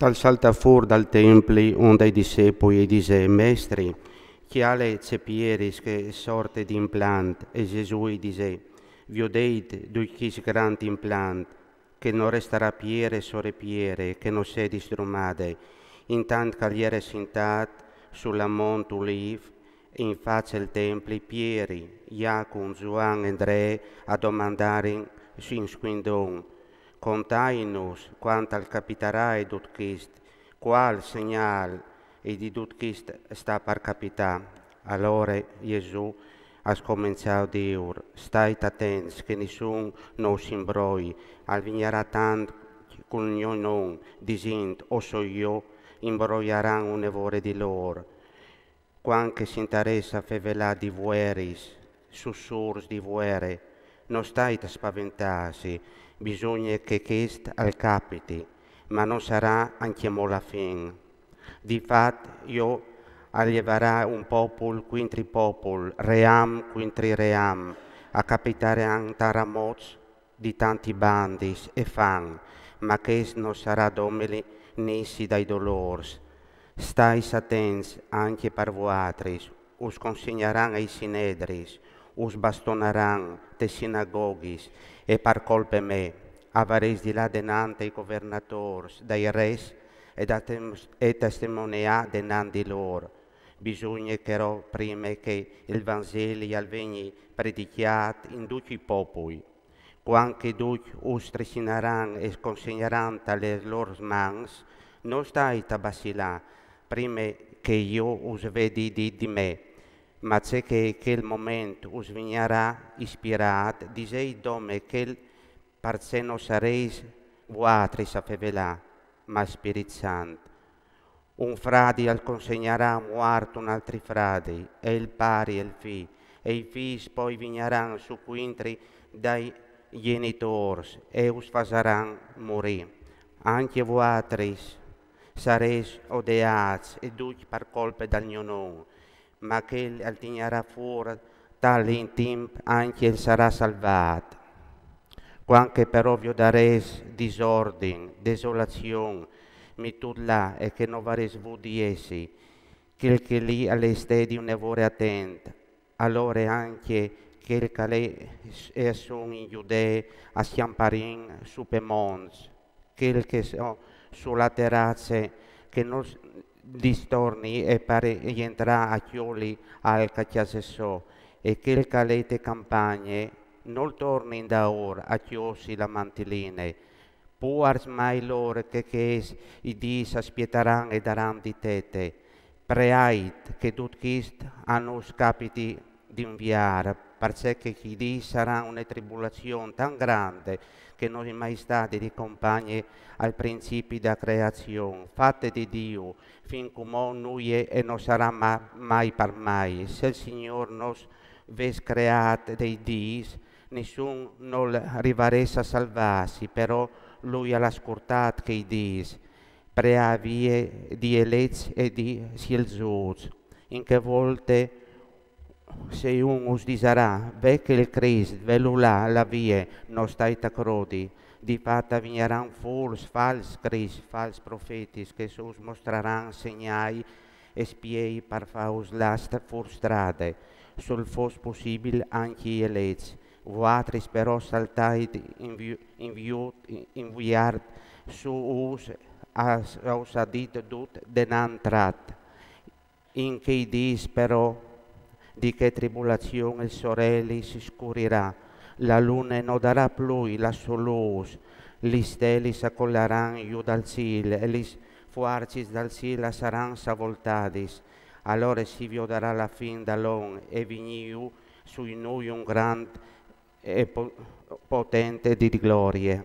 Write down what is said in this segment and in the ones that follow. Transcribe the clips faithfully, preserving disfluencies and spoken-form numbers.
Tal saltà fûr dal templi un dai discepui e disè: «Mestri, cjale ce pieris che sorte di implant.» E Jesù i disè: «Viodêt ducj chest grant implant, che no restarà piere sore piere che no sedi sdrumade.» Intant che al jere sintât sul mont Ulîf, in face al templi, Pieri, Jacum, Zuan e Andree a domandarin in scuindon: «Contaitnus cuant al capitarae dut chest, cuâl segnâl di dut chest sta par capitâ?» Alore Jesù al scomençà a dîur: «Stait atents che nissun no us imbroi. Al vignarà tant cul gno non, disint: „O soi jo“, imbroiaran une vore di lôr. Cuant che sintarês a fevelâ di vueris, sussûrs di vuere, no stait a spaventâsi, bisugne che chest al capiti, ma no sarà ancjemò la fin. Di fat, jo al jevarà un popul cuintri popul, ream cuintri ream, a capitaran taramots di tantis bandis e fam, ma chest no sarà dome l'inizi dai dolôrs. Stait atents ancje par vuatris, us consegnaran ai sinedris, us bastonaran tes sinagoghis, e par colpe mê avarês di lâ denant ai governadôrs dai rês e da tem-, e testemoneâ denant di lôr. Bisugne però prime che il Vanzeli al vegni predicjât in ducj i popui. Cuant che ducj us tresinaran e consegnaran ta lis lôr mans, no stait a bacilâ prime che jo us vedi dit di me, ma ce che chel moment us vignarà ispirât, disêt dome chel, parcè no sarês vuatris a fevelâ, ma il Spirit Sant. Un fradi al consegnarà muart un altri fradi, e il pari e il fi, e i fîs po i vignaran sù cuintri dai gjenitôrs e us fasaran murî. Ancje vuatris sarês odeâts e ducj par colpe dal gno non, ma chel al tignarà fûr tal in timp ancje al sarà salvât. Cuant che però viodarês disordin, desolazion, mitût là e che no varês vût di jessi, chel che li al è stedi une vore atent, alore ancje chel che al è, e a son in Judee a scjamparin sù pe monts, chel che so su la terace che no s-, distorni e par jentrâ a cjoli alc a cjase sô, e chel che al è te campagne nol torni indaûr a cjolsi la mantiline. Puars mai lôr che chescj dîs a spietaran e daran di tete. Preait che dut chest a nus capiti di inviâr, parcè che chei dîs a saran une tribulazion tant grande che no je mai stade di compagne al principi da creazion. Fate di Diu, fin cumò nuie e no sarà ma-, mai par mai. Se il Signôr nus ves creât dai dîs, nissun nol rivarès a salvâsi, però lui al à scoltât chei dîs. Preait vie di elets e di sielzûts. In chê volte, se un us disarà: «Ve che il Crist, velu là, là vie», no stait a crodi. Di fat a vignaran fûr fals Criscj, fals profetis, che us mostraran segnâi e spiei par fâus lâ st-, fûr strade, se al fos pussibil ancje i elets. Vuatris però saltait invi-, inviût, inviât sù us a, a us à dit dut denant trat. In chei dîs però di chê tribulazion il soreli si scurirà, la lune no darà plui la sô lûs, lis stelis a colaran jù dal cîl e lis fuarcis dal cîl a saran savoltadis. Alore si viodarà la fin dal om e vignî jù sui nûi un grant e po-, potent di glorie.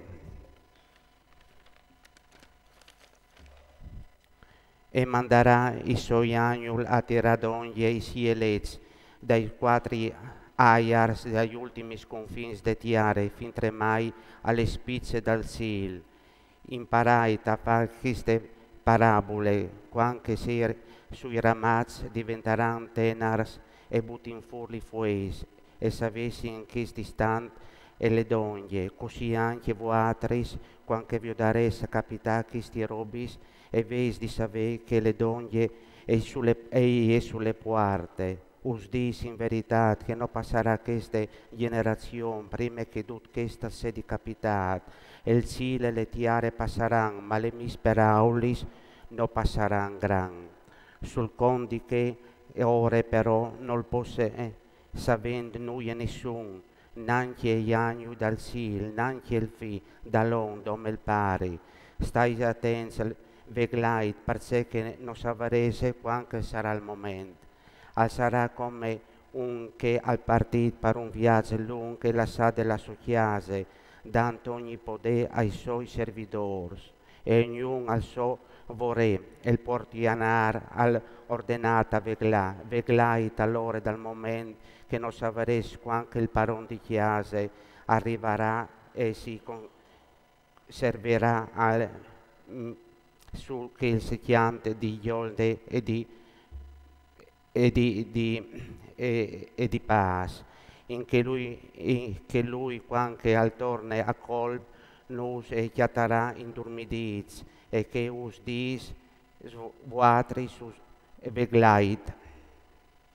E mandarà i soi agnul a tirâ dongje i siei elets dai cuatri aiars, dai ultimis confins de tiere, fintremai a le spice dal cîl. Imparait a fâ cheste parabule: cuant che i sui ramaçs a deventaran tenars e butin fûr li fueis, e savês in chest istant e le dongje, cussì ancje vualtris, cuant che viodarês a capitâ chestis robis, e vês di savê che le dongje e je su le, e je su le puarte. Us dîs in veritât che no passarà cheste gjenerazion prime che dut chest al sedi capitât. Il cîl e le tiere passaran, ma lis mês peraulis no passaran. Sul cont di chê ore però nol pues savê nuie nissun, nancje i agnui dal cîl, nancje il fi dal om dome il pari. Stait atents, veglait, parcè che no savarês cuant che al sarà il moment. Al sarà come un che al è partît par un viaç lunc e lassade la sô cjase, dant ogni podê ai sôi servidôrs, e ognun al so vorê, e il puartianâr al à ordenât a veglâ. Veglait alore dal moment che no savarês cuant che il paron di cjase al rivarà e si con-, servirà al, mm, su che il secjant di gjolde e di, e di, di, e, e di pâs, in che lui, in che lui, cuant che al torne a colp, nus e cjatarà indurmidîts, e che us dîs, vualtris us veglait.